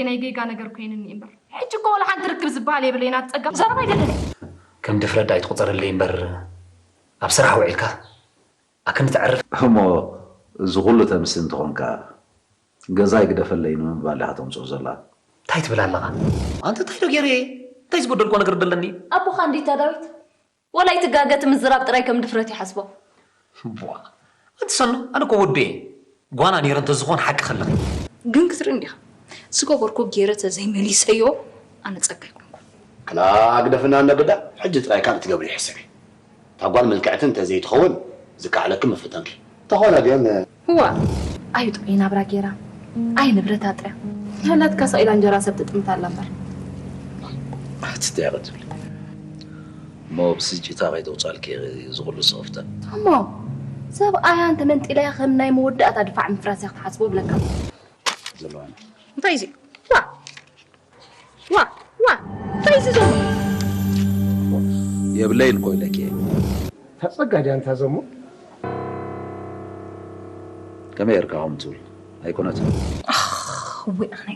ናይ ጌጋ ነገር ኮይንኒ እምበር፣ ሕጂ እኮ ወላ ሓንቲ ርክብ ዝበሃል የብለይ። ናት ጸጋ ዘረባ ኣይደለኒ። ከም ድፍረት ዳኣ ኣይትቑጸረለይ እምበር፣ ኣብ ስራሕ ውዒልካ ኣክንዲ ተዕርፍ። እሞ እዚ ኩሉ ተምሲ እንተኾንካ፣ ገዛይ ግደፈለይ ንምባል ኢኻ ተምጽኦ ዘላ። እንታይ ትብል ኣለኻ? ኣንተ እንታይ ዶ ገይረ እንታይ ዝበደልኮ ነገር ደለኒ? ኣቦኻ እንዲታ ዳዊት፣ ወላ ኣይትጋገ፣ እቲ ምዝራብ ጥራይ ከም ድፍረት ይሓስቦ። ቧ ኣንቲ ሰኑ፣ ኣነ እኮ ወዲ እየ። ጓና ነይረ እንተዝኾን ሓቂ ከለኺ። ግን ክትርኢ እንዲኻ፣ ዝገበርኩ ገይረ ተዘይመሊሰዮ ኣነ ጸጋ ኣይኮንኩን። ክላ ግደፍና እነ ግዳ፣ ሕጂ ጥራይ ካልእ ትገብርዮ ሕሰቢ። እታ ጓል ምልክዕቲ እንተዘይትኸውን ዝከኣለኪ ምፈተንኪ። እንተኾነ ግን እዋ ኣዩ ጥዑይ ናብራ ገይራ ኣይ ንብረት ኣጥርያ ናላትካ ሳኢላ እንጀራ ሰብ ትጥምታ ኣላ እምበር። ኣትስተያ ክትብሊ እሞ ብስጭታ ከይተውፃልኪ ዝኹሉ ስኽፍታ እሞ ሰብ ኣያ እንተመንጢላያ ከም ናይ መወዳእታ ድፋዕ ምፍራስ እያ ክትሓስቦ ብለካ ዘለዋና እንታይ እዚ ዋ ዋ ዋ እንታይ እዚ ዘሎ የብለይን እኮ ኢለኪ እየ ታጸጋ ድያ እንታ ዘሞ ከመይ ርካ ከም ትብል ኣይኮነትን እወይ ኣነ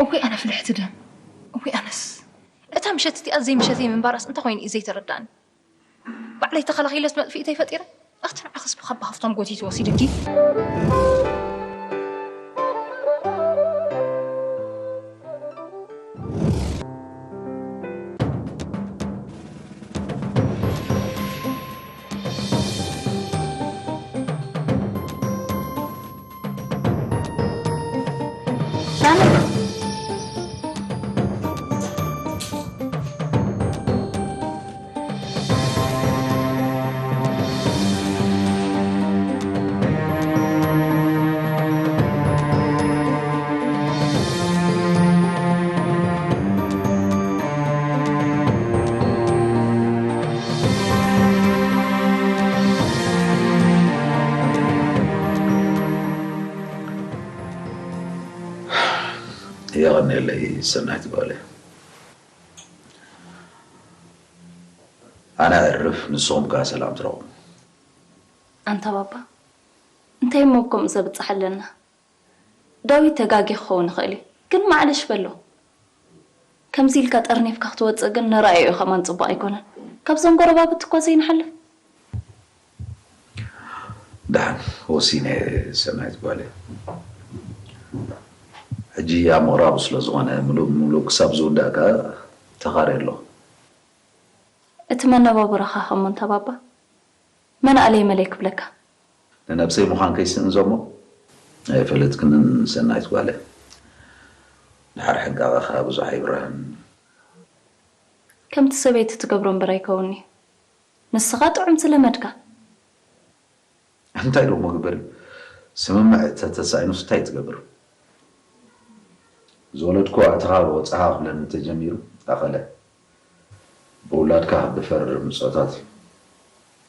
እወይ ኣነ ፍልሕቲ ደም እወይ ኣነስ እታ ምሸት እቲኣ ዘይምሸተይ ምንባራስ እንታይ ኮይኑ እዩ ዘይተረዳእኒ ባዕለይ ተኸላኺለስ መጥፊእተይ ፈጢረ ኣኽቲ ንዓኽስ ብኻባ ሃፍቶም ጎቲቱ ወሲድኪ የቐንየለይ ሰናይት ጓለይ። ኣነ ኣዕርፍ ንስኹም ከኣ ሰላም ትረኽቡ። ኣንታ ባባ እንታይ እሞ ከምኡ ዘብጽሕ ኣለና? ዳዊት ተጋጊ ክኸውን ይኽእል እዩ፣ ግን ማዕለሽ በሎ። ከምዚ ኢልካ ጠርኒፍካ ክትወጽእ ግን ንረኣዮ ከማን ጽቡቕ ኣይኮነን። ካብዞም ጎረባብቲ እኮ ዘይንሓልፍ። ደሓን ወሲነ ሰናይት ጓለይ። ሕጂ ኣብ ምቕራቡ ስለ ዝኾነ ምሉእ ብምሉእ ክሳብ ዝውዳእ ከኣ ተኻርየ ኣለኹ። እቲ መነባብሮኻ ከ እሞ እንታ ባባ? መን ኣለይ መለይ ክብለካ? ንነብሰይ ምዃን ከይስእንዞ እሞ ኣይፈለጥክንን ሰናይት ጓለ። ድሓር ሕንቃቐኻ ብዙሕ ኣይብርህን። ከምቲ ሰበይቲ ትገብሮ እምበር ኣይከውን'ዩ። ንስኻ ጥዑም ዝለመድካ። እንታይ ደሞ ግበር እዩ? ስምምዕ ተተሳኢኑስ እንታይ ትገብር? ዝወለድኩ ኣተኻ ወጽኻ ክብለኒ ተጀሚሩ ኣኸለ። ብውላድካ ክድፈር ምጾታት እዩ።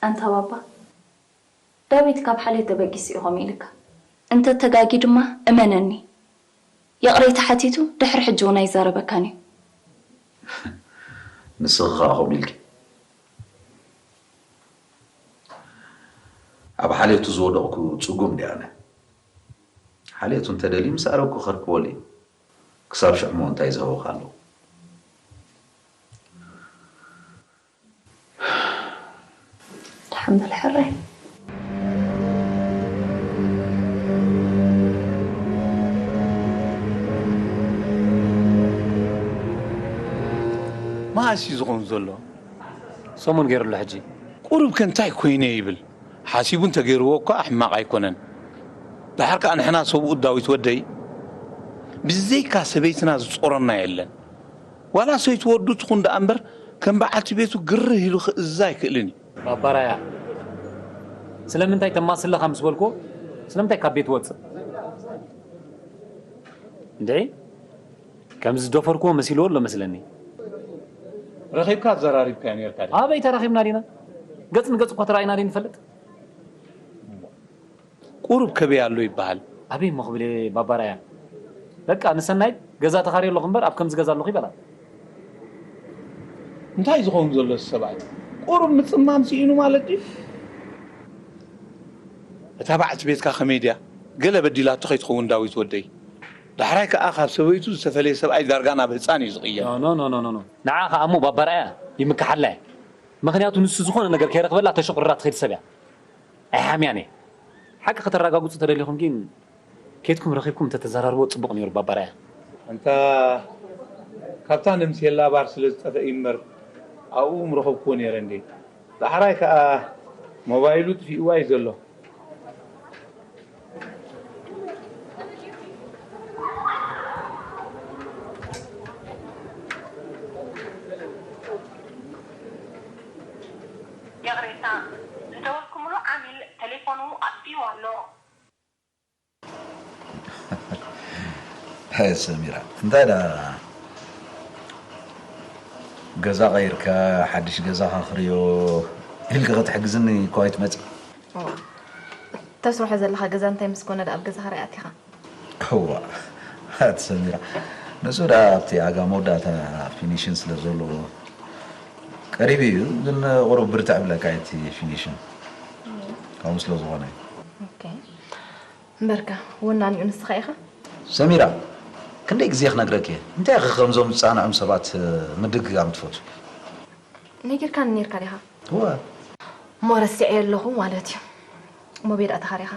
ኣንታ ባባ፣ ዳዊት ካብ ሓልዮት ተበጊሱ እዩ ከምኡ ኢልካ። እንተ ተጋግዩ ድማ እመነኒ፣ ይቕሬታ ሓቲቱ ድሕሪ ሕጂ እውን ኣይዛረበካን እዩ። ንስኺ ኸኣ ከምኡ ኢልኪ። ኣብ ሓልዮቱ ዝወደቕኩ ጽጉም ድየ ኣነ? ሓልዮቱ እንተ ደልዩ ምስ ኣረግኩ ከርክበሉ እዩ። ክሳብ ሽዑ እሞ እንታይ ዝህበካ ኣለዉ? ደሓን በል ሕራይ። መዓስ እዩ ዝኸውን ዘሎ? ሰሙን ገይሩ ኣሎ ሕጂ። ቁሩብ ከ እንታይ ኮይነ ይብል? ሓሲቡ እንተገይርዎ እኳ ሕማቕ ኣይኮነን። ደሓር ከኣ ንሕና ሰብኡት ዳዊት ወደይ ብዘይካ ሰበይትና ዝጾረና የለን። ዋላ ሰይቲ ወዱ ትኹን ደኣ እምበር ከም በዓልቲ ቤቱ ግርህ ኢሉ ክእዝዝ ኣይክእልን እዩ። ባባራያ ስለምንታይ ተማስለኻ ምስ በልኩዎ ስለምንታይ ካብ ቤት ወፅእ እንዴ ከም ዝደፈርኩዎ መሲልዎ ኣሎ መስለኒ ረኺብካ ኣዘራሪብካዮ ኔርካ ድዩ? ኣበይ ተራኺብና ዲና ገፅ ንገፅ እኳ ተራኢና ዶ ንፈልጥ ቁሩብ ከበይ ኣሎ ይበሃል። ኣበይ እሞ ክብል እየ ባባራያ። በቃ ንሰናይት ገዛ ተኻርየ ኣለኹ እምበር ኣብ ከምዚ ገዛ ኣለኹ ይበላ። እንታይ ዝኸውን ዘሎ እዚ ሰብኣይ? ቁሩብ ምጽማም ስኢኑ ማለት ድዩ? እታ በዓልቲ ቤትካ ከመይ ድያ? ገለ በዲላቶ ከይትኸውን ዳዊት ወደይ። ዳሕራይ ከኣ ካብ ሰበይቱ ዝተፈለየ ሰብኣይ ዳርጋ ናብ ህጻን እዩ ዝቕየር። ኖ ኖ ኖ ኖ ኖ ንዓ ከኣ እሞ ባባርኣያ ይምክሓላ እየ። ምኽንያቱ ንሱ ዝኾነ ነገር ከይረኽበላ ተሸቑርራ ትኸይድ ሰብ እያ። ኣይሓምያን እየ። ሓቂ ከተረጋግጹ ተደሊኹም ግን ኬድኩም ረኺብኩም እንተተዘራርቦ ጽቡቕ ነይሩ ባባርኣያ። ኣንታ ካብታ ነምሴላ ባር ስለ ዝጠፈእ እዩ እምበር ኣብኡ ምረኸብክዎ ነይረ እንዴ። ዳሕራይ ከኣ ሞባይሉ ጥፊእዋ እዩ ዘሎ። ይቕሬታ፣ ዝደወልኩምሉ ዓሚል ተሌፎኑ ኣጥፊኡ ኣሎ። ሃይ ሰሚራ፣ እንታይ ደኣ ገዛ ቀይርካ ሓድሽ ገዛኻ ክርእዮ ኢልኪ ክትሕግዝኒ እኮ ኣይትመጽእ። ተስርሖ ዘለኻ ገዛ እንታይ ምስ ኮነ ደኣ ኣብ ገዛኻ ርኣያ ኣቲኻ? እዋ ኣቲ ሰሚራ፣ ንሱ ደኣ ኣብቲ ኣጋ መወዳእታ ፊኒሽን ስለ ዘለዎ ቀሪቡ እዩ፣ ግን ቁሩብ ብርትዕ ብለካ እቲ ፊኒሽን ከምኡ ስለ ዝኾነ እዩ። እምበርካ ወናኒኡ ንስኻ ኢኻ። ሰሚራ፣ ክንደይ ግዜ ክነግረኪ እየ፣ እንታይ ኢኺ ከምዞም ዝጻንዑም ሰባት ምድግጋም ትፈትዊ? ነጊርካኒ ኔርካ ዲኻ? እወ። እሞ ረሲዐዮ ኣለኹ ማለት እዩ። እሞ ቤት ኣተኻ ዲኻ?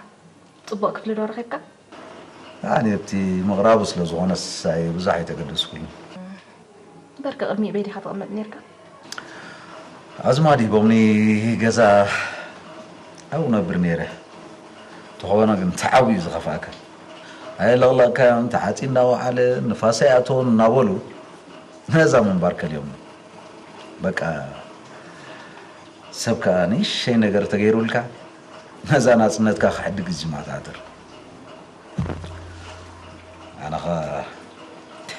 ጽቡቕ ክፍሊ ዶ ረኺብካ? ኣነ ኣብቲ ምቕራቡ ስለ ዝኾነስ ኣይ ብዙሕ ኣይተገደስኩሉን። እምበርከ ቅድሚኡ በይ ዲኻ ትቕመጥ ኔርካ? ኣዝማድ ሂቦምኒ ገዛ ኣብኡ ነብር ነይረ። እንተኾነ ግን ተዓብዩ ዝኸፍኣካ ኣየለቕለቕካዮን ተዓጽዩ እናወዓለ ንፋስ ኣይኣተዎን እናበሉ ነዛ ምንባር ከልዮምኒ። በቃ ሰብ ከኣ ንእሽተይ ነገር ተገይሩልካ ነዛ ናጽነትካ ክሕድግ እዩ ዝመሓታተር። ኣነ ኸኣ ተ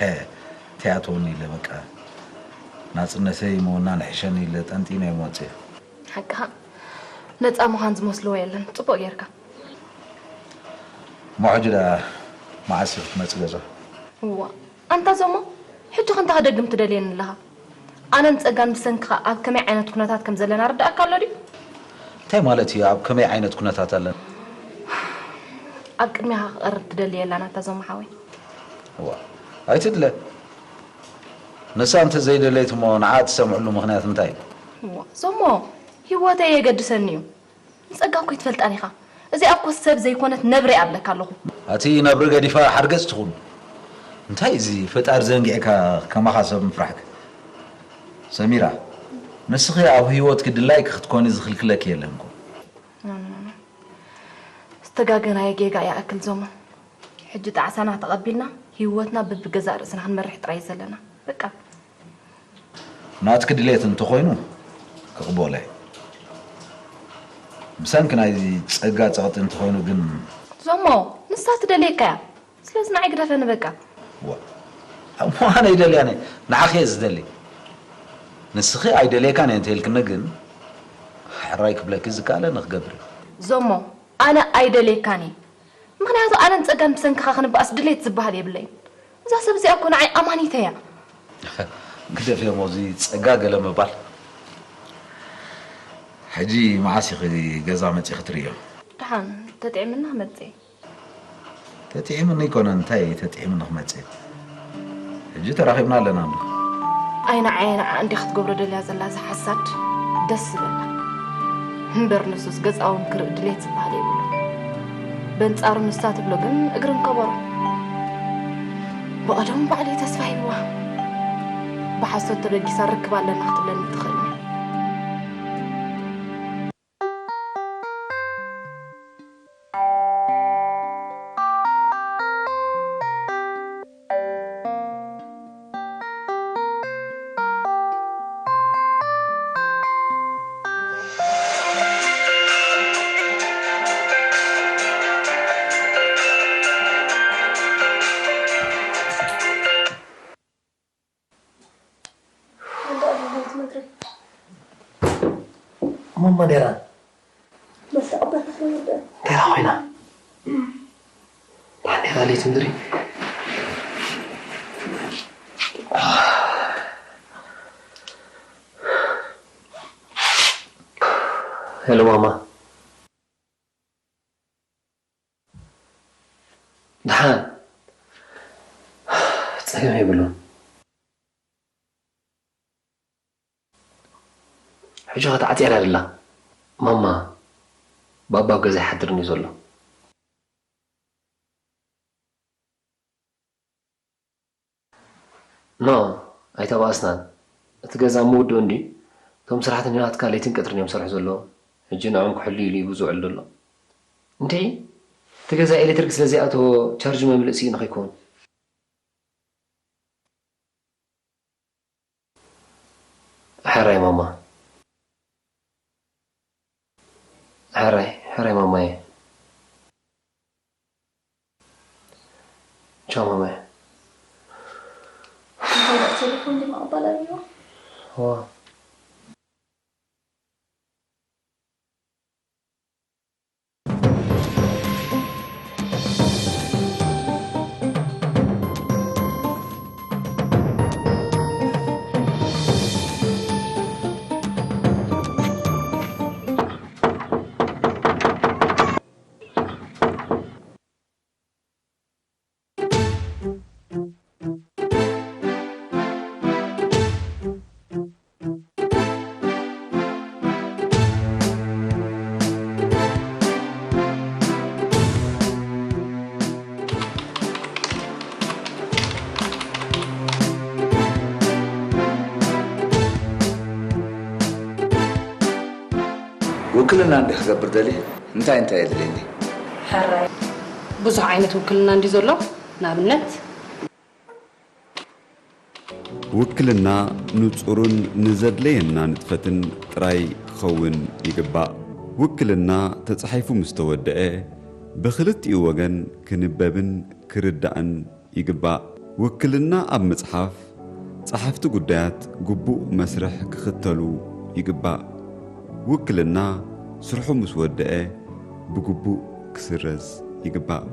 ተያትወኒ ኢለ በቃ ናጽነተይ ምውናን ሕሸኒ ኢለ ጠንጢነ እየ መወጽእ። ሓቅኻ ነጻ ምዃን ዝመስልዎ የለን። ጽቡቕ ጌርካ። እሞ ሕጂ ደኣ መዓስ ኢኺ ክትመጺ ገዛ? እዋ ኣንታ ዞሞ ሕጂ ኸ እንታይ ክደግም ትደልየኒ ኣለኻ? ኣነን ጸጋን ብሰንክኻ ኣብ ከመይ ዓይነት ኩነታት ከም ዘለና ርድኣካ ኣሎ ድዩ? እንታይ ማለት እዩ ኣብ ከመይ ዓይነት ኩነታት ኣለና? ኣብ ቅድሚኻ ክቐርብ ትደሊ የላን ኣታ ዞሞ ሓወይ። እዋ ኣይትድለ። ንሳ እንተ ዘይደለየት እሞ ንዓ እትሰምዕሉ ምኽንያት እንታይ እዩ? እዋ ዞሞ ህይወተይ የገድሰኒ እዩ። ንጸጋ እኮ ኣይትፈልጣን ኢኻ። እዚኣ እኮ ሰብ ዘይኮነት ነብሪ እያ እብለካ ኣለኹ። ኣቲ ነብሪ ገዲፋ ሓርገጽ ትኹን። እንታይ እዚ ፈጣሪ ዘንጊዕካ ከማኻ ሰብ ምፍራሕክ? ሰሚራ ንስኺ ኣብ ህይወትኪ ድላይኪ ክትኮኒ ዝኽልክለኪ የለን እኮ። ዝተጋገናዮ ጌጋ ይኣክል ዞሞ። ሕጂ ጣዕሳና ተቐቢልና ህይወትና በብገዛእ ርእስና ክንመርሕ ጥራይ እዩ ዘለና። በቃ። ናትኪ ድሌት እንተኾይኑ ክቕበሎ እየ። ብሰንኪ ናይዚ ጸጋ ጸቕጢ እንተኾይኑ ግን። ዞሞ ንሳ ትደልየካ እያ። ስለዚ ንዓይ ግደፈኒ በቃ። ዋ እሞ ኣነ ኣይደልያን እየ ንዓኺ እየ ዝደሊ። ንስኺ ኣይደልየካን እየ እንተኢልክኒ ግን ሕራይ ክብለኪ ዝከኣለኒ ክገብር እየ። ዞሞ ኣነ ኣይደልየካን እየ። ምኽንያቱ ኣነን ጸጋን ብሰንክኻ ክንበኣስ ድሌት ዝበሃል የብለይን። እዛ ሰብ እዚኣ እኮ ንዓይ ኣማኒተይ እያ። ግደፍዮ እሞ እዚ ጸጋ ገለ ምባል። ሕጂ መዓስ ኢኺ ገዛ መጺኺ ትርእዮ? ደሓን ተጥዒምና ክመጽእ እየ። ተጥዒምኒ ኣይኮነን እንታይ ተጥዒምኒ ክመጽእ። ሕጂ ተራኺብና ኣለና እንዶ። ኣይ ንዓየ ንዓኣ እንድያ ክትገብሮ ደልያ ዘላ እዛ ሓሳድ ደስ ዝበላ። እምበር ንሱስ ገጻ እውን ክርኢ ድሌት ዝበሃል የብሉን። በንጻሩ ንሳ ትብሎ ግን እግርን ከበሮ። ብቐደሙ ባዕለይ ተስፋ ሂብዋ። ብሓሶት ተበጊሳ ርክብ ኣለና ክትብለኒ ትኽእል እያ። እሞ ማዴራ ዴራ ኮይና ደሓን ዲኻ ለይቲ ምድሪ ሄሎ ማማ ደሓን ሕጂ ኸ ተዓጽያ ድያ ዘላ? ማማ፣ ባባ ኣብ ገዛ ኣይሓድርን እዩ ዘሎ። ኖ፣ ኣይተባእስናን። እቲ ገዛ ምውድኡ እንድዩ። እቶም ሰራሕተኛታትካ ለይትን ቀትርን እዮም ዝሰርሑ ዘለዉ። ሕጂ ንዕኦም ክሕሉ ኢሉ እዩ ዝውዕል ዘሎ። እንተይ፣ እቲ ገዛ ኤሌክትሪክ ስለ ዘይኣተዎ ቻርጅ መምልእ ስኢኑ ከይከውን። ሕራይ ማማ። ሕራይ፣ ሕራይ ማማየ። ቻው ማማየ። እንታይ ደኣ ቴሌፎን ድዩ መቐበል ኣለዎ? እዋ። ውክልና እንዲ ክገብር ደልየ እንታይ እንታይ የድልየኒ? ሕራይ ብዙሕ ዓይነት ውክልና እንዲ ዘሎ፣ ንኣብነት ውክልና ንጹርን ንዘድለየና ንጥፈትን ጥራይ ክኸውን ይግባእ። ውክልና ተጻሒፉ ምስ ተወደአ፣ ብኽልቲኡ ወገን ክንበብን ክርዳእን ይግባእ። ውክልና ኣብ ምጽሓፍ፣ ጸሓፍቲ ጉዳያት ግቡእ መስርሕ ክኽተሉ ይግባእ። ውክልና ስርሑ ምስ ወደአ፣ ብግቡእ ክስረዝ ይግባእ።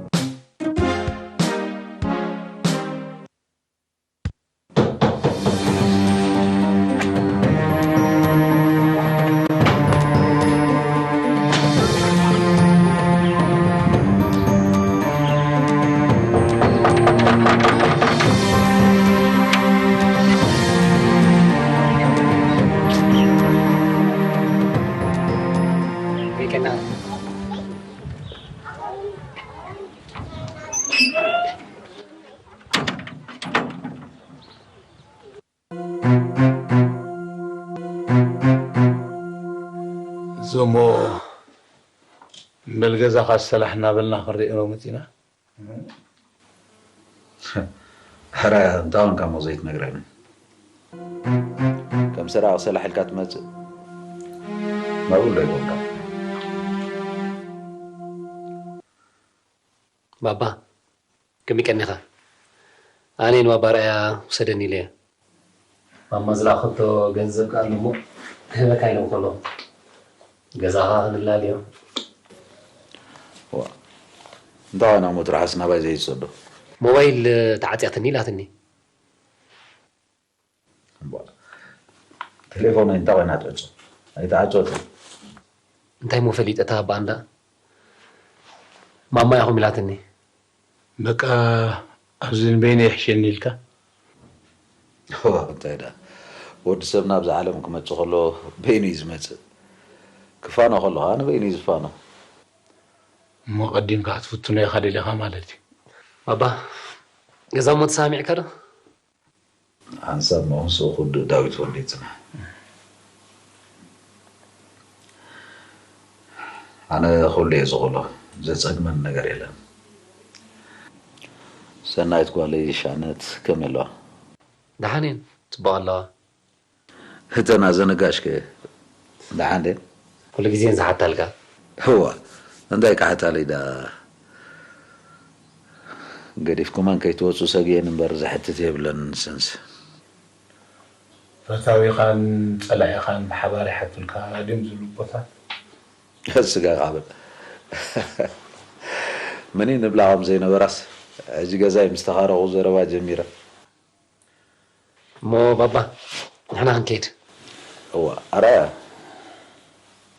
እዞሞ እምበል ገዛኻ ዝሰላሕ እናበልና ክንርእዮ ዶ መጺና? ሕራይ እንታይ ኮንካ እሞ ዘይትነግረኒ? ከም ሰራቒ ሰላሕ ኢልካ ትመጽእ? ናብኡ ዶ ይኮንካ? ባባ፣ ከመይ ቀኒኻ? ኣነ ንባባ ርኣያ ውሰደኒ ኢለዮ። ማማ ዝለኣኸቶ ገንዘብ ከኣ ኣሎ እሞ ክህበካ ኢለ እኮ ኣለኹ። ገዛኻ ክንላልዮ። ዋ፣ እንታይ ኮይና እሞ ትርሓስ ናባይ ዘይትሰዶ? ሞባይል ተዓጽያትኒ ኢላትኒ። እምቧ፣ ቴሌፎነይ እንታይ ኮይና ትዕጾ? ኣይተዓጾትን። እንታይ እሞ ፈሊጠ እታ ባንዳ? ማማ ኢኹም ኢላትኒ። በቃ ኣብዚ ንበይነይ ይሕሸኒ ኢልካ? እዋ፣ እንታይ ደኣ፣ ወዲ ሰብ ናብዛ ዓለም ክመጽእ ከሎ በይኑ እዩ ዝመጽእ። ክፋኖ ከሎ ከኣ ንበይኑ እዩ ዝፋኖ። እሞ ቀዲምካ ክትፍትኖ ኢኻ ደሊኻ ማለት እዩ። ባባ፣ ገዛ እሞ ተሰማሚዕካ ዶ? ሓንሳብ መወንስኡ ክውድእ ዳዊት ወልደ ይጽናሕ። ኣነ ኩሉ እየ ዝኽእሎ፣ ዘጸግመኒ ነገር የለን። ሰናይት ጓለይ ሻነት ከመይ ኣለዋ? ደሓን እየን፣ ጽቡቕ ኣለዋ። ህተን ኣዘነጋሽከ ደሓን ድየን? ኩሉ ግዜ እየን ዝሓታልካ። እዋ እንታይ ክሓታለይ ደኣ፣ ገዲፍኩመን ከይትወጹ ሰግየን እምበር ዘሕትት የብለንን ንሰንስ። ፈታዊኻን ጸላኢኻን ብሓባር ይሓቱልካ ድዮም ዝብሉ ኣቦታት? ስጋኻ በል። መን እዩ ንብላ ከም ዘይነበራስ ሕጂ ገዛይ ምስ ተኻረኹ ዘረባ ጀሚረ። እሞ ባባ ንሕና ክንከይድ። እዋ ኣራያ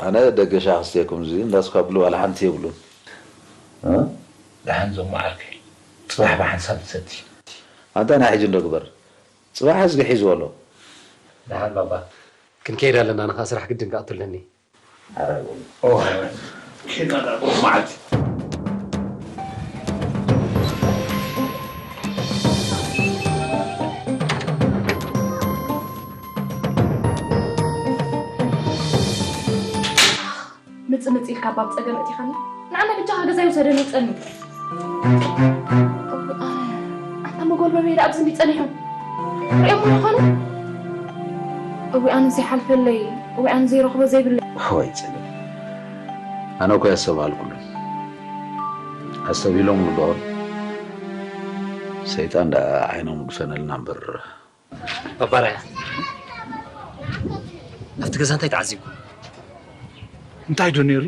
ኣነ ደገሻ ክስትየኩም እዚ እንዳስኳ ብሉ ዋላ ሓንቲ የብሉን። ደሓን ዞሞ ዓርከይ ጽባሕ ብሓንሳብ ትሰቲ። ኣንታ ናይ ሕጂ እንዶ ግበር ጽባሕ ሕዝጊ ሒዝዎ ኣሎ። ደሓን ባባ። ክንከይድ ኣለና፣ ንኻ ስራሕ ግድን ክኣቱ ኣለኒ። ኪዳ ዳቦ መዓልቲ ምጽ ምጽ ኢልካ ባብ ጸገም እቲኻኒ። ንዓና ብጃኻ ገዛይ ውሰደኒ ውጸኒ። ኣንታ መጎልበበይ ደኣ ኣብዚ እንዲ ጸኒሑ ሪኦሞ ይኾኑ? እዊ ኣነ ዘይሓልፈለይ፣ እዊ ኣነ ዘይረኽቦ ዘይብለይ። ወይ ጸገም። ኣነ እኮ ያስተባሃልኩሉ። ኣስተብሂሎም ዶ ሰይጣን ደኣ ዓይኖም ድፈነልና እምበር ባባራያ ኣብቲ ገዛ እንታይ ተዓዚብኩም? እንታይ ዶ ነይሩ?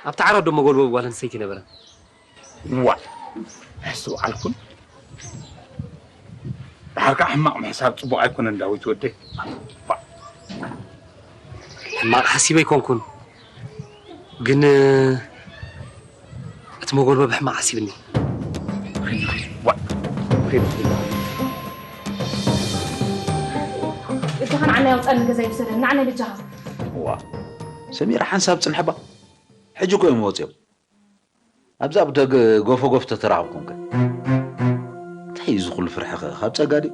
ኣብቲ ዓራት ዶ መጎልበቢ ጓል ኣንስተይቲ ነበረ? ዋ ኣስተውዓልኩን። ድሓር ከዓ ሕማቕ ምሕሳብ ፅቡቕ ኣይኮነን ዳዊት ወደይ። ሕማቕ ሓሲበ ኣይኮንኩን፣ ግን እቲ መጎልበቢ ሕማቕ ሓሲብኒ። ብጃኻ ንዓና ያውፀኒ ገዛ ይውሰደኒ ንዓና ብጃኻ። ዋ ሰሚራ ሓንሳብ ፅንሕባ ሕጂ እኮ እዮም ወፂኦም። ኣብዛ ብደገ ጎፈጎፍ ተተራኸብኩም ከ እንታይ እዩ እዚ ኩሉ ፍርሒ ከ ካብ ፀጋ ድዩ?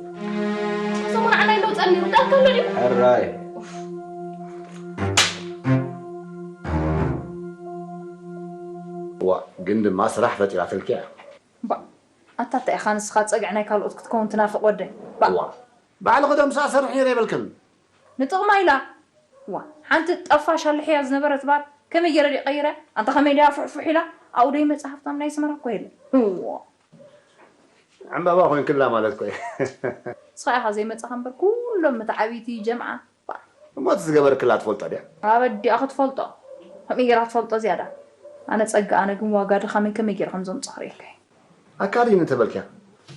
ሰሙን ዓና ይለውፀኒ ውዳት ከሎ ድዩ? ሕራይ ዋ ግን ድማ ስራሕ ፈጢራትልኪ እያ። ባ ኣታ እንታይ ኢኻ ንስኻ ጸግዒ ናይ ካልኦት ክትከውን ትናፍቕ ወደይ። ባ ዋ ባዕልኺ ዶ ምስኣ ሰርሕ ነይረ ይበልክን? ንጥቕማ ኢላ ዋ ሓንቲ ጠፋሽ ኣልሕያ ዝነበረት ባር ከመይ ገይረ ድየ ቀይረ? ኣንታ ከመይ ድያ ፍሕፍሕ ኢላ ኣብኡ ደይመጽእ ሃብታም ናይ ኣስመራ እኮ የለን። እዎ ዕምባባ ኮይንክላ ማለት እኮ እዩ። ንስኻ ኢኻ ዘይመጻኻ እምበር ኩሎም መተዓብይቲ ጀምዓ ባ። እሞ እቲ ዝገበርክላ ትፈልጦ ድያ? ኣበዲኣ ክትፈልጦ ከመይ ገይራ ትፈልጦ ዝያዳ? ኣነ ጸጋ ኣነ ግን ዋጋ ድኻመይ ከመይ ገይረ ከም ዘምጽኦ ክርእየካ እየ። ኣካል እዩ እንተበልክያ።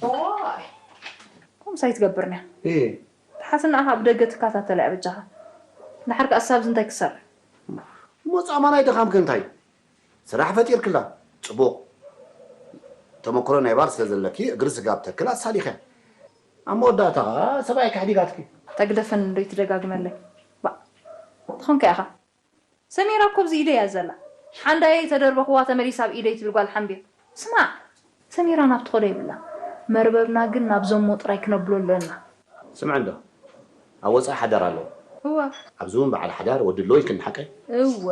ኦይ ከምኡስ ኣይትገብርንያ። እየ ትሓስና ኢኻ ብደገ ትከታተላ እያ በጃኻ። ድሓር ከኣ እሳ ኣብዚ እንታይ ክትሰርሕ? እሞ ጻማ ናይ ድኻምኪ እንታይ እዩ? ስራሕ ፈጢርክላ ጽቡቕ። ተመክሮ ናይ ባር ስለ ዘለኪ እግሪ ስጋብ ተክል ኣሳሊኽያ። ኣብ መወዳእታ ኸኣ ሰብኣይኪ ኣሕዲጋትኪ። ተግደፈኒ ዶ ኣይትደጋግመለይ። ባእ ትኾንካ ኢኻ። ሰሚራ እኮ ኣብዚ ኢደይ እያ ዘላ። ሓንዳየይ ተደርበኽዋ ተመሊሳ ኣብ ኢደይ ትብል ጓል ሓምቢር። ስማዕ ሰሚራ ናብ ትኸዶ የብላ። መርበብና ግን ናብ ዘሞ ጥራይ ክነብሎ ኣለና። ስምዒ እንዶ ኣብ ወጻኢ ሓዳር ኣለዎ። እወ። ኣብዚ እውን በዓል ሓዳር ወዲ ኣሎ ኢልክኒ ሓቀይ? እወ።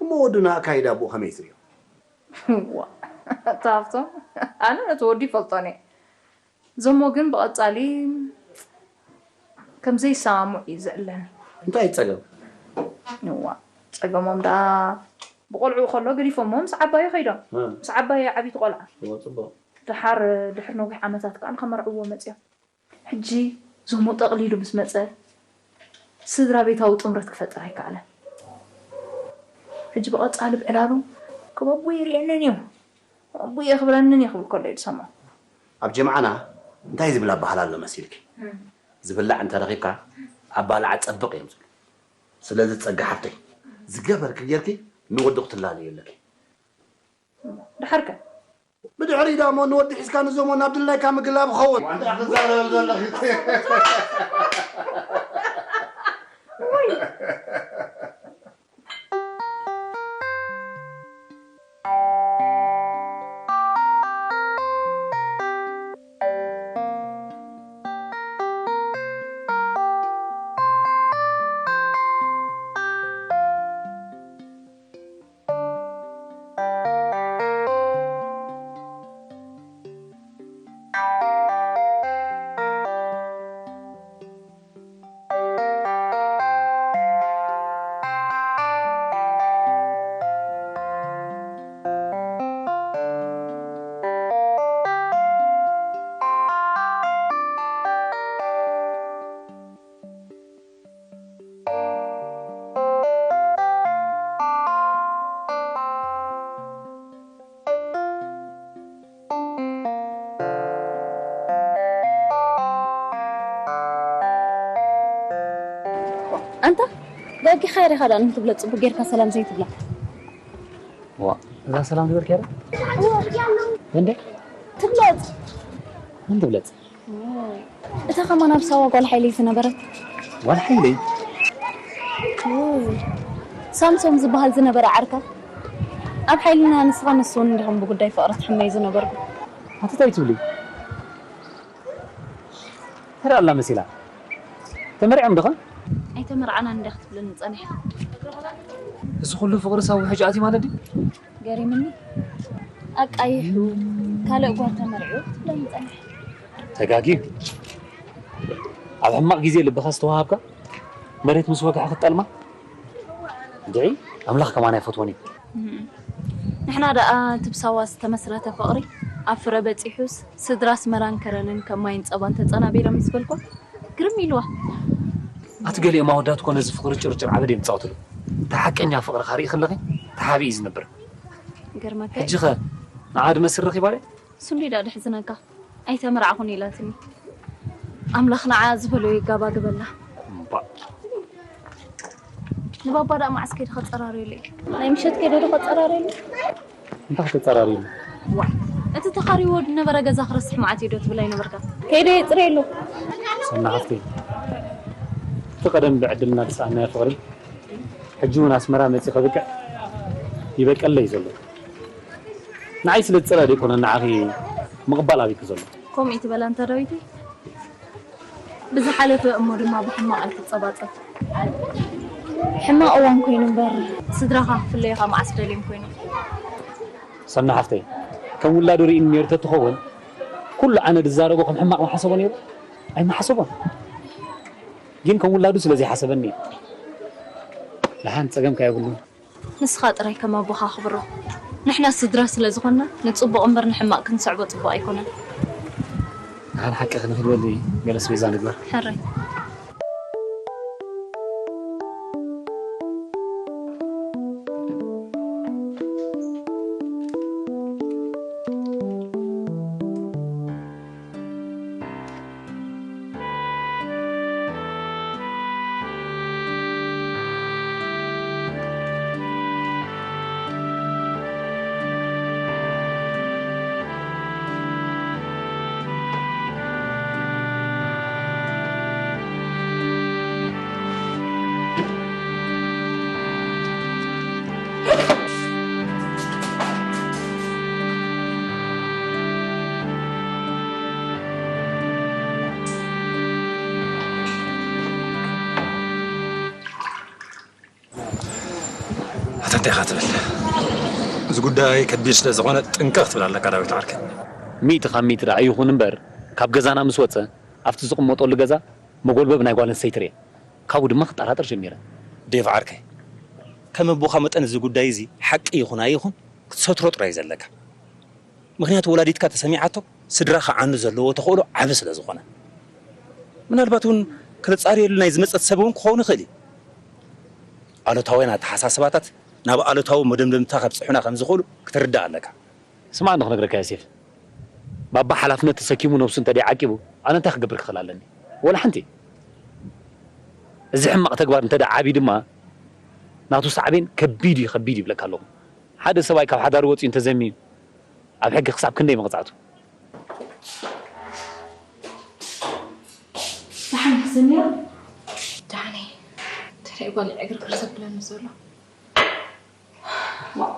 እሞ ወድና ኣካይዳ ብኡ ከመይ ትሪኦ? እዋ ኣታ ሃፍቶም ኣነ ነቲ ወዲ ይፈልጦን እየ። ዘሞ ግን ብቐጻሊ ከም ዘይሰማምዑ እዩ ዝዕለኒ። እንታይ እዩ ጸገም? እዋ ጸገሞም ደኣ ብቆልዕኡ ከሎ ገዲፎሞ ምስ ዓባዩ ከይዶም። ምስ ዓባዩ ዓቢይቲ ቆልዓ። እዋ ጽቡቕ። ደሓር ድሕሪ ነዊሕ ዓመታት ከኣ ንኸመርዕዎ መጺኦም። ሕጂ ዞሞ ጠቕሊሉ ምስ መጸ ስድራ ቤታዊ ጥምረት ክፈጥር ኣይከኣለን። ሕጂ ብቐጻሊ ብዕላሉ ከም ኣቦይ ይርእየንን እዩ ኣቦይ የኽብረንን እዩ ክብል ከሎ እዩ ዝሰምዖ። ኣብ ጀምዓና እንታይ ዝብል ኣበሃል ኣሎ መሲልኪ? ዝብላዕ እንተረኺብካ ኣባልዓ ጸብቕ እዮም ዝብሉ። ስለዚ ጸጋ ሓፍተይ ዝገበርኪ ጌርኪ ንወዲ ክትላለዩ ኣለኪ። ድሓርከ ብድሕሪኡ ደኣ እሞ ንወዲ ሒዝካ ንዞሞ ናብ ድላይካ ምግላብ ይኸውን። ዋንታ ክትዛረብ ዘለኺ። ኣንታ ዳጊኻ ዲኻ ደኣ ንትብሎ ጽቡቅ ጌርካ ሰላም ዘይትብላ? ዋ እዛ ሰላም ዝበልክያ ዶ? እንዴ ትብለጽ ምን ትብለጽ? እታ ከማን ኣብ ሳዋ ጓል ሓይለይ ዝነበረት ጓል ሓይለይ ሳምሶም ዝበሃል ዝነበረ ዓርካ ኣብ ሓይልና ንስኻ ንሱ እውን እንዲኹም ብጉዳይ ፍቕሪ ትሕመዩ ዝነበርኩም። ኣቲ እንታይ ትብሊ? ተራ ኣላ መሲላ። ተመሪዖም ዶኸ? ኣይተመርዓናን እንዲያ ክትብለኒ ጸኒሓ። እዚ ኩሉ ፍቕሪ ሳብ ውሕጅ ኣትዩ ማለት ድዩ? ገሪምኒ። ኣቃይሑ ካልእ ጓል ተመርዕዩ ክትብለኒ ጸኒሓ። ተጋጊ። ኣብ ሕማቕ ግዜ ልብኻ ዝተዋሃብካ መሬት ምስ ወግሐ ክትጠልማ? እንድዒ ኣምላኽ ከማን ኣይፈትዎን እዩ። ንሕና ደኣ እቲ ብሳዋ ዝተመስረተ ፍቕሪ ኣብ ፍረ በጺሑስ ስድራ ኣስመራን ከረንን ከም ማይን ጸባን ተጸናቢሮም ምስ በልኳ ግርም ኢልዋ። ኣቲ ገሊኦም ኣወዳት እኮ ነዚ ፍቕሪ ጭርጭር ዓበድ እዮም ዝጻወትሉ። እቲ ሓቀኛ ፍቕሪ ከርኢ ከለኺ ተሓቢኡ እዩ ዝነብር። ገርመካ እዩ። ሕጂ ኸ ንዓ ድመስል ረኺባ ድያ? ስንዱይ ደኣ ደሕዝነካ ኣይተመርዓኹን ኢላትኒ። ኣምላኽ ንዓ ዝበሎ ይጋባግበላ። እምባእ። ንባባ ደኣ መዓስ ከይደ ከጸራርየሉ እየ? ናይ ምሸት ከይደ ዶ ከጸራርየሉ? እንታይ ከተጸራርየሉ? ዋ፣ እቲ ተኻሪዎ ዝነበረ ገዛ ክረስሕ መዓት እየ ዶ ትብል ኣይነበርካ? ከይደ የጽርየሉ። ሰና ሓፍተይ፣ እቲ ቀደም ብዕድልና ዝሰኣናዮ ፍቕሪ ሕጂ እውን ኣስመራ መጺ ከብቅዕ ይበቀለይ ዘሎ። ንዓይ ስለ ዝጸላእ ዘይኮነ ንዓኺ ምቕባል ኣብይኪ ዘሎ። ከምኡ እዩ ትበላ እንተ ዳዊተይ? ብዝሓለፈ እሞ ድማ ብሕማቕ ኣይትጸባጸብ። ሕማቕ እዋን ኮይኑ እምበር ስድራኻ ክፍለዩኻ መዓስ ደልዮም ኮይኖም? ሰና ሓፍተይ፣ ከም ውላዱ ርኢኒ ነይሩ ተትኸውን ኩሉ ኣነ ዝዛረቦ ከም ሕማቕ ምሓሰቦ ነይሩ? ኣይምሓሰቦን። ግን ከም ውላዱ ስለ ዘይሓሰበኒ እዩ። ደሓን ጸገምካ የብሉን። ንስኻ ጥራይ ከም ኣቦኻ ኣኽብሮ። ንሕና ስድራ ስለ ዝኾንና ንጽቡቕ እምበር ንሕማቕ ክንስዕቦ ጽቡቕ ኣይኮነን። ደሓን ሓቂ ክንክድ በሊ ገለ ኣስቤዛ ንግበር። ሕራይ። ኣታ እንታይ ኢኻ ትብል? እዚ ጉዳይ ከቢድ ስለ ዝኾነ ጥንቅቕ ክትብል ኣለካ ዳዊት ዓርከይ። ሚእቲ ካብ ሚእቲ ደኣ ኣይኹን እምበር፣ ካብ ገዛና ምስ ወጸ፣ ኣብቲ ዝቕመጠሉ ገዛ መጎልበብ ናይ ጓል ኣንስተይቲ ርእየ። ካብኡ ድማ ክጠራጠር ጀሚረ። ዴቭ ዓርከይ፣ ከም ኣቦኻ መጠን እዚ ጉዳይ እዚ ሓቂ ይኹን ኣይኹን ክትሰትሮ ጥራይ እዩ ዘለካ። ምኽንያቱ ወላዲትካ ተሰሚዓቶ ስድራ ክዓኑ ዘለዎ ተኽእሎ ዓቢ ስለ ዝኾነ። ምናልባት እውን ከተጻርየሉ ናይ ዝመጸት ሰብ እውን ክኸውን ይኽእል እዩ። ኣሉታውያን ኣተሓሳስባታት ናብ ኣሉታዊ መደምደምታ ከብጽሑና ከም ዝኽእሉ ክትርዳእ ኣለካ። ስማዕ እንዶ ክነግረካ ዮሴፍ፣ ባባ ሓላፍነት ተሰኪሙ ነብሱ እንተ ደኣ ዓቂቡ ኣነ እንታይ ክገብር ክኽእል ኣለኒ? ወላ ሓንቲ። እዚ ሕማቕ ተግባር እንተ ደኣ ዓብዩ ድማ ናቱ ሳዕቤን ከቢድ እዩ፣ ከቢድ ይብለካ ኣለኹ። ሓደ ሰብኣይ ካብ ሓዳሩ ወጺኡ እንተዘምዩ ኣብ ሕጊ ክሳብ ክንደይ መቕጻዕቱ? ደሓን ሕሰን ነይራ? ደሓነይ። እንታይ ጓል ዕግርግር ዘብለኒ ዘሎ? ዋእ፣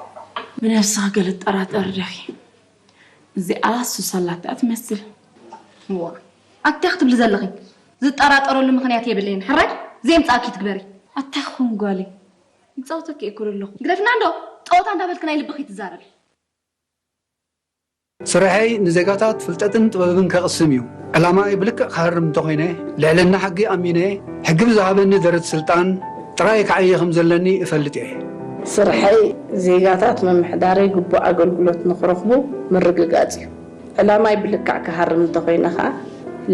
ብነብስኻ ገለ ትጠራጠሪ ዲኺ? እዚኣ ሱስ ኣላታ ትመስል። ዋ፣ ኣታ ክትብሊ ዘለኺ? ዝጠራጠረሉ ምኽንያት የብለይን። ሕራይ፣ ዘየምጻእኪ ትግበሪ። ኣታ ክኹን ጓለይ፣ ይጻወተኪ እየ ኩሉ ኣለኹ። ግደፍና እንዶ፣ ጸወታ እንዳበልኪ ናይ ልብኺ ትዛረቢ። ስርሐይ ንዜጋታት ፍልጠትን ጥበብን ከቕስም እዩ። ዕላማይ ብልክዕ ክሃርም እንተኾይነ፣ ልዕልና ሕጊ ኣሚነ፣ ሕጊ ብዝሃበኒ ደረት ስልጣን ጥራይ ክዓዪ ከም ዘለኒ እፈልጥ እየ። ስርሐይ ዜጋታት ምምሕዳረይ ግቡእ ኣገልግሎት ንኽረኽቡ ምርግጋጽ እዩ። ዕላማይ ብልክዕ ክሃርም እንተኾይነ ኸኣ፣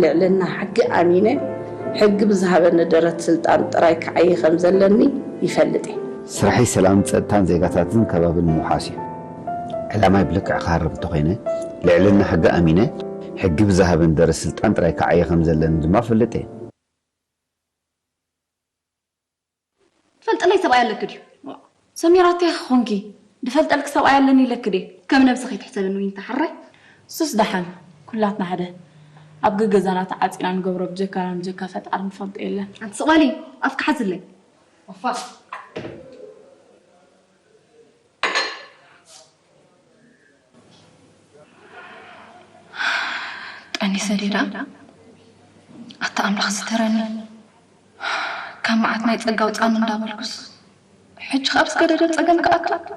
ልዕልና ሕጊ ኣሚነ፣ ሕጊ ብዝሃበኒ ደረት ስልጣን ጥራይ ክዓዪ ከም ዘለኒ ይፈልጥ እየ። ስርሐይ ሰላምን ጸጥታን ዜጋታትን ከባብን ምውሓስ እዩ። ዕላማይ ብልክዕ ክሃርም እንተኾይነ፣ ልዕልና ሕጊ ኣሚነ፣ ሕጊ ብዝሃበኒ ደረት ስልጣን ጥራይ ክዓዪ ከም ዘለኒ ድማ እፈልጥ እየ። ትፈልጥለይ ሰብኣይ ኣለኪ ድዩ? ሰሚራ፣ እንታይ ክኾንኪ? ድፈልጠልኪ ሰብኣይ ኣለኒ ኢለኪ ድየ? ከም ነብሲ ከይትሕሰብኒ ዊንታ፣ ሕራይ? እሱስ ደሓን፣ ኩላትና ሓደ። ኣብ ገገዛና ተዓጺና ንገብሮ ብጀካና ንጀካ ፈጣሪ ንፈልጦ የለን። ኣንቲ ስቕ በሊ፣ ኣፍኪ ሓዝለይ። ኦፋ። ቀኒሰ ድየ ደኣ? ኣታ ኣምላኽ ስተረኒ። ካብ መዓት ናይ ጸጋ ኣውጽኣኒ እንዳበልኩስ፣ ሕጂ ከኣ ኣብ ዝገደደ ጸገም ክኣቱ?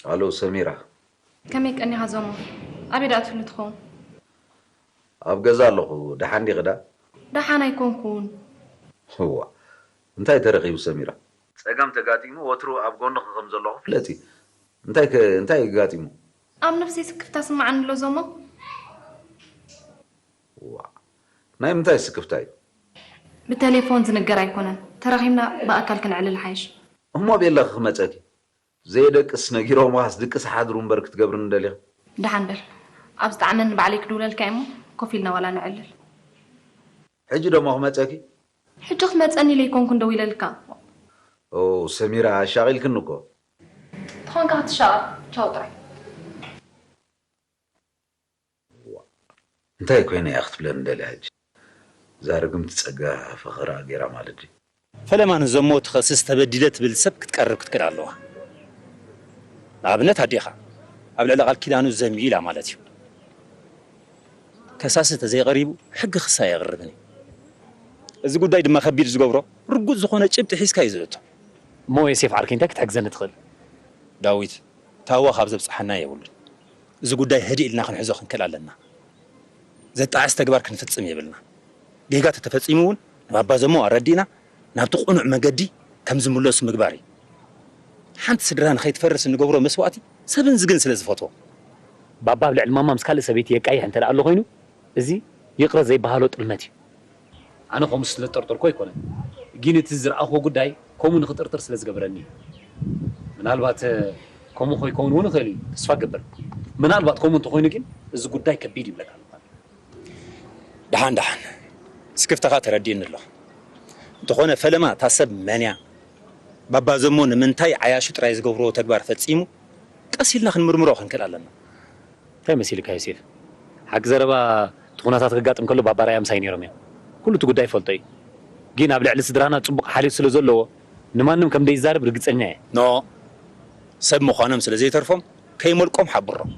ኣሎ ሰሚራ። ከመይ ቀኒኻ ዞሞ? ኣበይ ደኣ ትህሉ ትኸውን? ኣብ ገዛ ኣለኹ። ደሓን ዲኺ ደኣ? ደሓን ኣይኮንኩን። እዋ፣ እንታይ ተረኺቡ ሰሚራ? ጸገም ተጋጢሙ ወትሩ ኣብ ጎንኺ ከም ዘለኹ ፍለጢ። እንታይ ከ-፣ እንታይ እዩ ኣጋጢሙ? ኣብ ነፍሰይ ስክፍታ ስምዓኒ ኣሎ ዞሞ። እዋ፣ ናይ ምንታይ ስክፍታ እዩ? ብቴሌፎን ዝንገር ኣይኮነን። ተራኺብና ብኣካል ክንዕልል ሓይሽ። እሞ ቤላ ክመጸኪ? ዘየደቅስ ነጊሮምኻስ ድቅስ ሓድሩ እምበር ክትገብርኒ ደሊኺ? ደሓን በል። ኣብ ዝጠዓመኒ ባዕለይ ክድውለልካ እየ እሞ ኮፍ ኢልና ዋላ ነዕልል። ሕጂ ደሞ ክመጸኪ? ሕጂ ክትመጸኒ ኢለ ኣይኮንኩን ደዊለልካ። ኦ፣ ሰሚራ፣ ኣሻቒልክኒ እኮ። ተኾንካ ክትሻቐል። ቻው ጥራይ። እንታይ ኮይነ እያ ክትብለኒ ደልያ ሕጂ? እዛ ርግምቲ ጸጋ ፈኸራ ገይራ ማለት ድዩ? ፈለማ ንዘሞ ትኸስስ ተበዲለ ትብል ሰብ ክትቀርብ ክትክእል ኣለዋ። ንኣብነት ኣዴኻ ኣብ ልዕሊ ቃል ኪዳኑ ዘምዩ ኢላ ማለት እዩ። ከሳሲ ተዘይቐሪቡ ሕጊ ክሳ ኣየቕርብን እዩ። እዚ ጉዳይ ድማ ከቢድ ዝገብሮ ርጉጽ ዝኾነ ጭብጢ ሒዝካ እዩ ዝእቶ። እሞ ዮሴፍ ዓርከይ እንታይ ክትሕግዘኒ ትኽእል? ዳዊት፣ ታዋ ካብ ዘብጽሓና የብሉን። እዚ ጉዳይ ህድእ ኢልና ክንሕዞ ክንክእል ኣለና። ዘጣዕስ ተግባር ክንፍጽም የብልና። ጌጋ ተተፈጺሙ እውን ንባባ ዘሞ ኣረዲእና ናብቲ ቅኑዕ መገዲ ከም ዝምለሱ ምግባር እዩ። ሓንቲ ስድራ ንኸይትፈርስ እንገብሮ መስዋእቲ ሰብን ዝግን ስለ ዝፈትዎ። ባባ ኣብ ልዕሊ ማማ ምስ ካልእ ሰበይቲ የቃይሕ እንተ ደኣ ኣሎ ኮይኑ፣ እዚ ይቕረ ዘይበሃሎ ጥልመት እዩ። ኣነ ከምኡ ስለ ዝጠርጠርኩ ኣይኮነን፣ ግን እቲ ዝረኣኹዎ ጉዳይ ከምኡ ንኽጥርጥር ስለ ዝገበረኒ እዩ። ምናልባት ከምኡ ከይከውን እውን ይኽእል እዩ፣ ተስፋ እገብር። ምናልባት ከምኡ እንተኾይኑ ግን እዚ ጉዳይ ከቢድ ይብለካ ኣለኹ። ደሓን ደሓን፣ ስክፍታኻ ተረዲእኒ ኣሎ። እንተኾነ ፈለማ እታ ሰብ መን እያ? ባባ ዘሞ ንምንታይ ዓያሹ ጥራይ ዝገብርዎ ተግባር ፈጺሙ? ቀስ ኢልና ክንምርምሮ ክንክእል ኣለና። እንታይ መሲልካ ዮሴፍ? ሓቂ ዘረባ፣ እቲ ኩነታት ከጋጥም ከሎ ባባ ራእያ ምሳይ ነይሮም እዮም። ኩሉ እቲ ጉዳይ ይፈልጦ እዩ። ግን ኣብ ልዕሊ ስድራና ጽቡቕ ሓልዮት ስለ ዘለዎ ንማንም ከም ደይዛረብ ርግጸኛ እየ። ኖ፣ ሰብ ምዃኖም ስለ ዘይተርፎም ከይመልቆም ሓብሮም።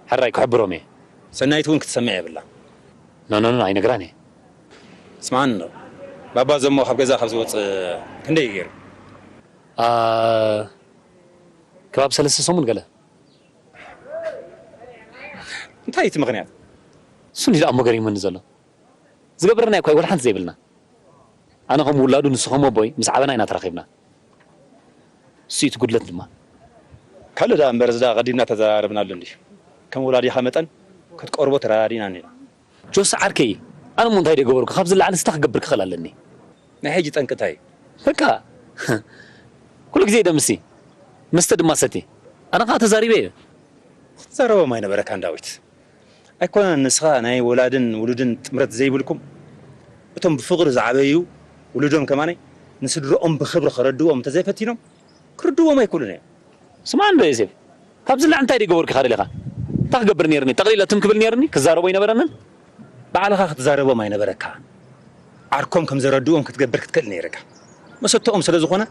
ሕራይ ክሕብሮም እየ። ሰናይት እውን ክትሰምዕ የብላ። ኖ፣ ኖ፣ ኖ፣ ኣይነግራን እየ። ስምዓኒ እንዶ፣ ባባ ዘሞ ካብ ገዛ ካብ ዝወጽእ ክንደይ እዩ ገይሩ? ኣ፣ ከባቢ ሰለስተ ሰሙን ገለ። እንታይ እቲ ምኽንያት? እሱ እንዲ ደኣ እሞ ገሪሙኒ ዘሎ። ዝገብረና እኳ ወላ ሓንቲ ዘይብልና። ኣነ ከም ውላዱ ንሱ ከም ኣቦይ ምስ ዓበና ኢና ተራኺብና። እሱ እቲ ጉድለት ድማ። ካልእ ደኣ እምበር እዚ ደኣ ቀዲምና ተዘራረብናሉ እንድዩ። ከም ወላዲኻ መጠን ክትቀርቦ ተረዳዲእና እኒና። ጆስ ዓርከይ፣ ኣነ እሞ እንታይ ደገበርኩ? ካብዚ ንላዕሊ እንታይ ክገብር ክኽእል ኣለኒ? ናይ ሕጂ ጠንቂ እንታይ እዩ? በቃ፣ ኩሉ ግዜ ደምሲ፣ መስተ ድማ ሰቲ። ኣነ ኸዓ ተዛሪበ እየ። ክትዛረቦም ኣይነበረካን ዳዊት። ኣይኮነን ንስኻ ናይ ወላድን ውሉድን ጥምረት ዘይብልኩም፣ እቶም ብፍቕሪ ዝዓበዩ ውሉዶም ከማነይ ንስድርኦም ብኽብሪ ከረድእዎም እንተዘይፈቲኖም፣ ክርድዎም ኣይክእሉን እዮም። ስማዕ እንዶ ዮሴፍ፣ ካብዚ ንላዕሊ እንታይ ደይገበርኩ ኢኻ ደሊኻ? እንታይ ክገብር ነይርኒ? ጠቕሊለ ትም ክብል ነይርኒ? ክዛረቦ ኣይነበረንን? ባዕልኻ ክትዛረቦም ኣይነበረካን። ዓርኮም ከም ዘረድእዎም ክትገብር ክትክእል ነይርካ። መሰተኦም ስለ ዝኾነ፣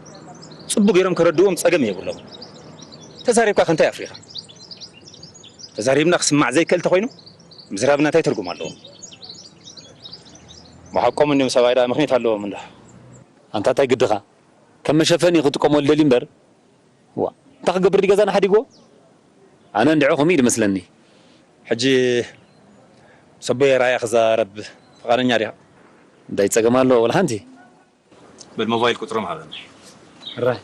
ጽቡቕ ገይሮም ከረድእዎም ጸገም የብሎም። ተዛሪብካ ከ እንታይ ኣፍሪኻ? ተዛሪብና ክስማዕ ዘይክእል ተኾይኑ፣ ምዝራብና እንታይ ትርጉም ኣለዎ? ብሓቆም እንዲዮም ሰብኣይ ደኣ ምኽኒት ኣለዎም እንዳ። ኣንታ እንታይ ግድኻ? ከም መሸፈኒ ክጥቀመሉ ደልዩ እምበር፣ ዋ፣ እንታይ ክገብር ድዩ ገዛና ሓዲግዎ? ኣነ እንድዒ ከምኡ እዩ ዝመስለኒ። ሕጂ ሰቦይ ራእያ ክዛረብ ፍቓደኛ ዲኻ? እንታይ ጸገም ኣለዎ? ወላ ሓንቲ። በል ሞባይል ቁጽሮም ሃበኒ። ሕራይ።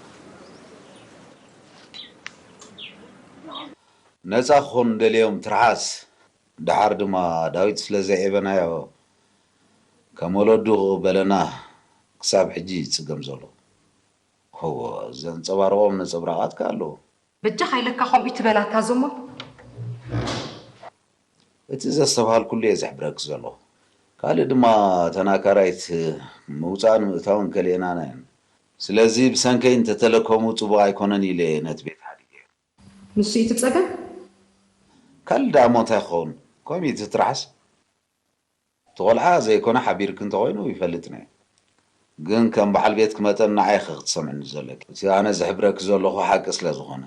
ነጻ ክኾኑ ደልዮም ትርሓስ። ደሓር ድማ ዳዊት ስለ ዘዕበናዮ ከም ወለዱ ክቕበለና ክሳብ ሕጂ ይጽገም ዘሎ። እወ፣ ዘንጸባርቖም ነጸብራቓት ከኣ ኣለዉ። በጃኻ ኢለካ ከምኡ ትበላታ ዞሞ። እቲ ዘስተብሃልኩሉ እየ ዝሕብረኪ ዘለኹ። ካልእ ድማ እተን ኣካራይት ምውፃእን ምእታውን ከልኤናና እየን። ስለዚ ብሰንከይ እንተተለከሙ ፅቡቕ ኣይኮነን ኢለ እየ ነቲ ቤት ሓዲገዮ። ንሱ እዩ እቲ ጸገም። ካልእ ደኣ እሞ እንታይ ክኸውን? ከምኡ እዩ እቲ ትርሓስ። እቲ ቆልዓ ዘይኮነ ሓቢርኪ እንተኾይኑ ይፈልጥን እየ። ግን ከም በዓል ቤትኪ መጠን ንዓይ ኢኺ ክትሰምዕኒ ዘለኪ። እቲ ኣነ ዝሕብረኪ ዘለኹ ሓቂ ስለ ዝኾነ።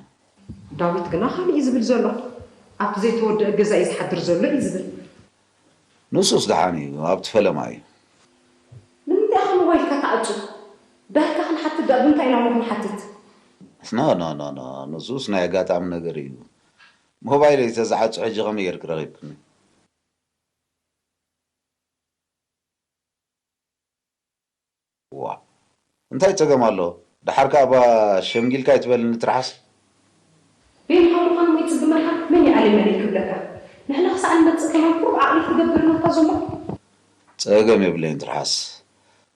ዳዊት ግና ካልእ እዩ ዝብል ዘሎ። ኣብቲ ዘይተወደአ ገዛ እዩ ዝሓድር ዘሎ እዩ ዝብል። ንሱስ ደሓን እዩ፣ ኣብቲ ፈለማ እዩ። ንምንታይ ኢኻ ሞባይልካ ትዓጹ? ዳርካ ክንሓትት ደኣ ብምንታይ ኢና እሞ ክንሓትት? ኖ ኖ ኖ ኖ፣ ንሱስ ናይ ኣጋጣሚ ነገር እዩ። ሞባይለይ ተዝዓጹ ሕጂ ከመይ ጌርኪ ረኺብክኒ? ዋ እንታይ ጸገም ኣሎ? ደሓር ከኣ እባ ሸምጊልካ ኣይትበልኒ ትርሓስ። በይንኻ ምዃኑ ወይ ጽግመልካ መን ይኣለመለይ ክብለካ? ንሕና ክሳዕ ንመጽእ ከማን ቁሩብ ዓቕሊ ክትገብር ነታ ዞሞ። ጸገም የብለይን ትርሓስ።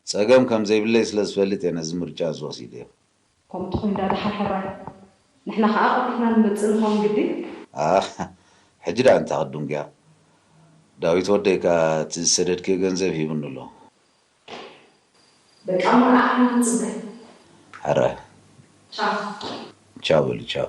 ጸገም ከም ዘይብለይ ስለ ዝፈልጥ እየ ነዚ ምርጫ እዚ ወሲደዮ። ከምኡ ተኾይኑ ደኣ ደሓር ሕራይ። ንሕና ከኣ ቀልጢፍና ንመጽእ ንኸውን ግዲ። ኣኽ ሕጂ ደኣ እንታይ ክድንጉያ? ዳዊት ወደይ ከኣ እቲ ዝሰደድክዮ ገንዘብ ሂቡኒ ኣሎ። በቃ እሞ ንዓኻ ንጽበ። ሕራይ ቻው። ቻው በሉ ቻው።